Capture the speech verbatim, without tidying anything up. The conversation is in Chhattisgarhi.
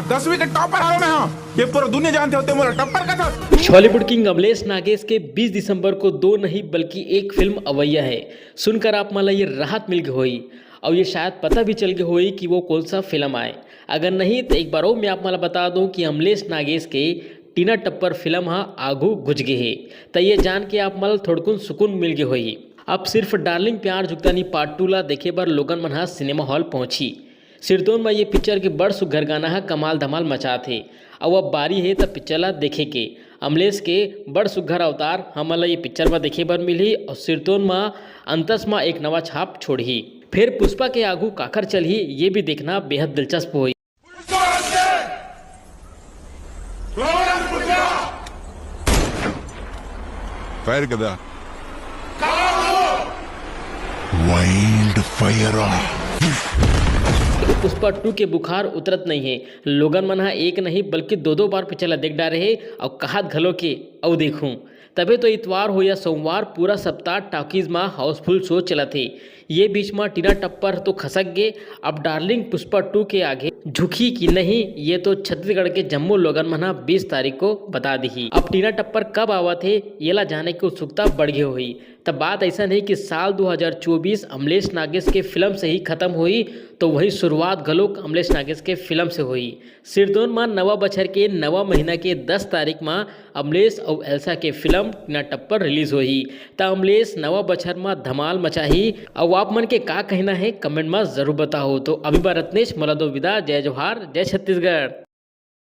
दसवीं के टॉपर हरों मैं, हाँ। ये पूरा दुनिया जानते होते मोला टप्पर का था। Chhollywood King अमलेश नागेश के बीस दिसंबर को दो नहीं बल्कि एक फिल्म अवैया है। सुनकर आप मन ला ये राहत मिल गई होई और ये शायद पता भी चल गई होई कि वो कौन सा फिल्म आए। अगर नहीं तो एक बार और मैं आप मन ला बता दूं कि अमलेश नागेश के टीना टप्पर फिल्म हा आगू घुच गए है। त ये जान के आप मन ला थोड़कुन सुकून मिल गई होई। अब सिर्फ डार्लिंग प्यार झुकता नहीं पार्ट टू ला देखे बर लोगन मन हा सिनेमा हॉल पहुंची। सिरतोन म ये पिक्चर के बड़ सुघर गाना ह कमाल धमाल मचात हे। अउ अब बारी हे त पिक्चर ला देखे के। अमलेश के बड़ सुघर अवतार हमन ला ये पिक्चर म देखे बर मिलही अउ सिरतोन म अंतस म एक नवा छाप छोड़ही। फेर पुष्पा के आगू काखर चलही, ये भी देखना बेहद दिलचस्प होही। Fire कदा। Wild fire on। Pushpa two के बुखार उतरत नहीं है। लोगन मन हा एक नहीं बल्कि दो दो बार पिक्चर ला देख डारे हे अउ कहत घलो के अउ देखूं। तभे तो इतवार हो या सोमवार पूरा सप्ताह टॉकीज मा हाउसफुल शो चलत हे। ये बीच मा टीना टप्पर तो खसक गे, अब डार्लिंग पुष्पा टू के आगे झुकही कि नहीं, ये तो छत्तीसगढ़ के जम्मो लोगन मन हा बीस तारीख को बता दिही। अब टीना टप्पर कब आवत हे, येला जाने के उत्सुकता बढ़ गे होही। त बात ऐसा नहीं कि साल दो हज़ार चौबीस अमलेश नागेश के फिल्म से ही खत्म होही, तो वही शुरुआत घलोक अमलेश नागेश के फिल्म से होही। सिरदोन मा नवा बछर के नवा महीना के दस तारीख मा अमलेश अउ एल्सा के फिल्म टीना टप्पर रिलीज होही। त अमलेश नवा बछर मा धमाल मचाही। अउ आप मन के का कहना है, कमेंट मा जरूर बताओ। तो अभी बर अतनेच, मोला दो विदा। जय जोहार, जय छत्तीसगढ़।